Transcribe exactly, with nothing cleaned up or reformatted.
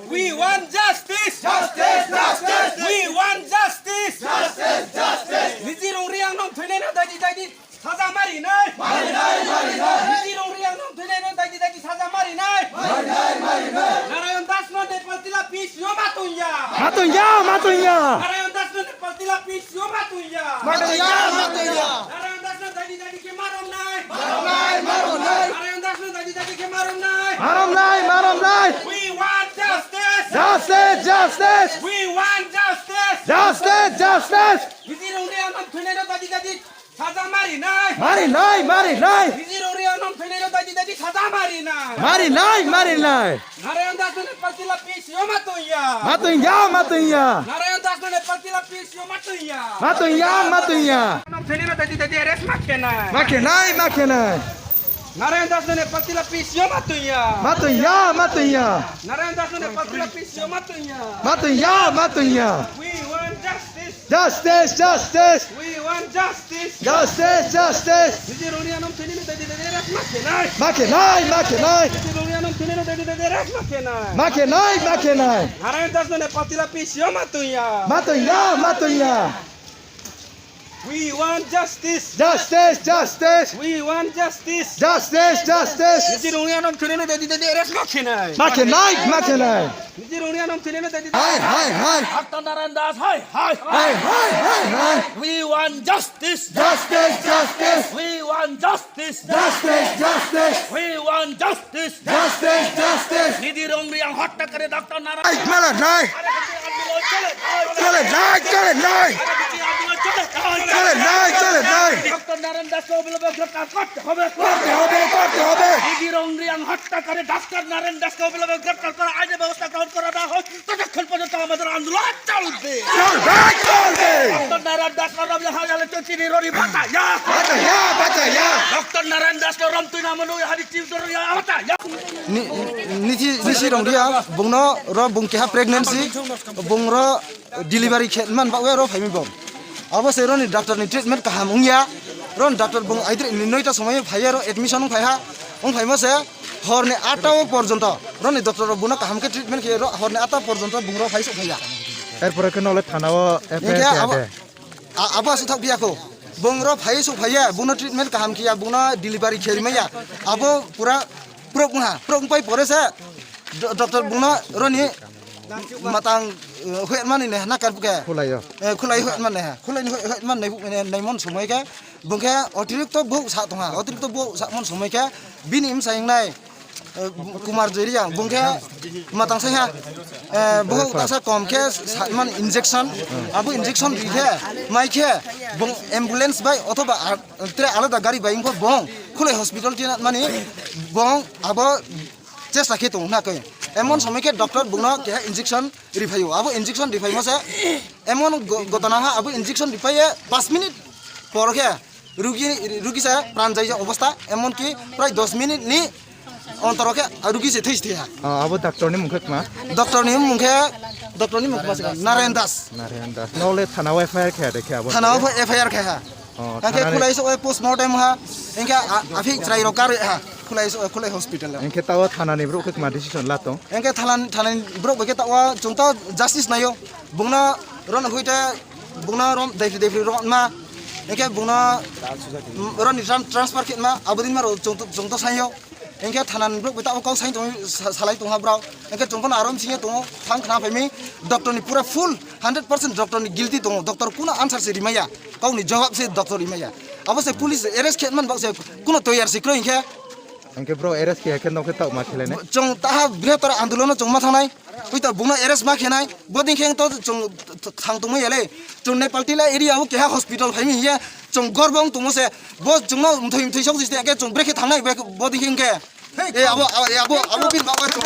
We want justice! Justice! Justice! We want justice! Justice! Justice! Niji rong riang nong thwinai no daidi daidi saja mari nai! Mari nai, mari nai! Niji rong riang nong thwinai no daidi daidi saja mari nai! Mari nai, mari nai! Narayan Das no Nepal tila peace yo matunya! Matunya, matunya! Narayan Das no Nepal tila peace yo matunya! Matunya, matunya! Narayan Das no daidi daidi khe marom nai! Marom nai, marom nai! Narayan Das no daidi daidi khe marom nai! Marom nai, marom nai! We want justice! Justice, justice! We want justice! Justice, justice! Niji rong riang nong thwinai no daidi daidi saja mari nai! Mari nai, mari nai! Niji rong riang nong thwinai no daidi daidi saja mari nai! Mari nai, mari nai! Narayan Das no Nepal tila peace yo matunya! Matunya, matunya! Narayan Das no Nepal tila peace yo matunya! Matunya, matunya! Nong thwinai no daidi daidi arrest ma khe nai! Ma khe nai, ma khe nai! Narayan Das no Nepal tila peace yo matunya! Matunya, matunya! Narayan Das no Nepal tila peace yo matunya! Matunya, matunya! We want justice! Justice, justice! We want justice! Justice, justice! Niji rong riang nong thwinai no daidi daidi arrest ma khe nai! Ma khe nai, ma khe nai! Niji rong riang nong thwinai no daidi daidi arrest ma khe nai! Ma khe nai, ma khe nai! Narayan Das no Nepal tila peace yo matunya! Matunya, matunya! We want justice! Justice, justice! We want justice! Justice, justice! Niji rong riang nong thwinai no daidi daidi arrest ma khe nai! Ma khe nai, ma khe nai! Niji rong riang nong thwinai no daidi daidi. Hai, hai, hai! Doctor Narayan Das, hai, hai! Hai, hai, hai, hai! We want justice! Justice, justice! We want justice! Justice, justice! We want justice! Justice, justice! Niji rong riang hotta kare Doctor Narayan Hai, mala nai! Chale nai, chale nai! Chale nai, chale nai! Doctor Narayan Das ko অবিলম্বে গ্রেফতার করতে হবে। করতে হবে, করতে হবে! Niji rong riang hotta kare Doctor Narayan Das ko অবিলম্বে গ্রেফতার করা আইনের ব্যবস্থা গ্রহণ করা না হয় ততক্ষণ পর্যন্ত আমাদের আন্দোলন চলবে। চলবে, চলবে! Doctor Narayan Das no Ramya Hajale Chokchini Roni বাঁচাইয়া! বাঁচাইয়া, বাঁচাইয়া! Doctor Narayan Das no Ramtui Namano Hari Chief Doro ya বাঁচাইয়া! Ni, nisi, nisi rong dia, bungno ro bung keha pregnancy, bung ro delivery khe man ba we ro phaimi bong. Abo se roni doctor ni treatment kaham wngya. Roni doctor bong aidri ni noita somoi phaiya ro admission wng phaiha. Wng phaimo se horni atta o porjonto roni doctor rok buno kaham khe treatment khe ro horni atta porjonto bung ro phai sok phaiya. Erpore khe nole thana o F I R Hingke khe abo, ade. A-, abo aswk thok biya kho. Bung ro phai sok phaiya, buno treatment kaham khiya, buno delivery khe rimaya. Abo pura prok wngha, prok wngpai pore se do-, doctor bungno roni matang, eh, hwet mani ne hana kar buke. Khulaio. Eh, khulai hwet mani ha. Khulai ni hwet, hwet mani nai, nai mon somoi khe bung khe otirikto bo sa tongha. Otirikto bo sa mon somoi khe bini msa wngnai, eh, Kumar Joria bung khe matang sai ha. Eh, bo kasa kom khe sa man injection. Abo injection ri khe mai khe bung ambulance bai othoba a-, tre alada gari bai wngkha bong khulai hospital tina mani bong abo chesta khe tong na khe. Emon somoi khe doctor bungno keha injection riphaio. Abo injection riphaimo se emon go-, gotana ha abo injection riphaiye pas minute por khe rugi, rugi se pran jai obostha, emon ki prai dos minute ni ontoro khe rugi se thwi thwi ha. Ah, abo doctor ni mung khe kma? Doctor ni mung khe, doctor ni mung kma se Narayan Das. Narayan Das. Nole thana o F I R khe de khe abo. Thana o F I R khe ha. Oh, Hingke thana ni khulai sok post mortem ha. Hingke a-, afi chrai rok kar ha. Khulai sok, khulai hospital. Hingke tawo thana ni bro khe kma decision la tong. Hingke thalan, thalan bro bai khe tawo chwng ta justice nayo. Bungna ron huite bungna ron defri defri ron ma. Hingke bungna ron ni tran-, transfer khit ma. Abodin ma ro chwng to, chwng to sanyo. Hingke thana ni bro bai tawo kau sai tong sa-, salai tong ha bro. Hingke chwng phano arom singe tongo thang khna phaimi. Doctor ni pura full hundred percent doctor ni guilty tongo. Doctor kuno answer se rimaya. Kau ni jawab se doctor rimaya. Abo se police arrest khe man bak se kuno toyar se kroi hingke. Hingke bro arrest khe khe nokhe tau ma khelene. Chwng taha brihottor andolono chwng ma thangnai. Ui ta bungno arrest ma khenai. Bodin khe to chwng thang tongma yale. Chwng Nepal tila area o keha hospital phaimi hiya. Chwng gorbong tongmo se. Bo chwngno mthoi mthoi sok jiste ke chwng brekhe thangnai bodin khe hingke. E abo, abo, e abo, abo bin bak chwng.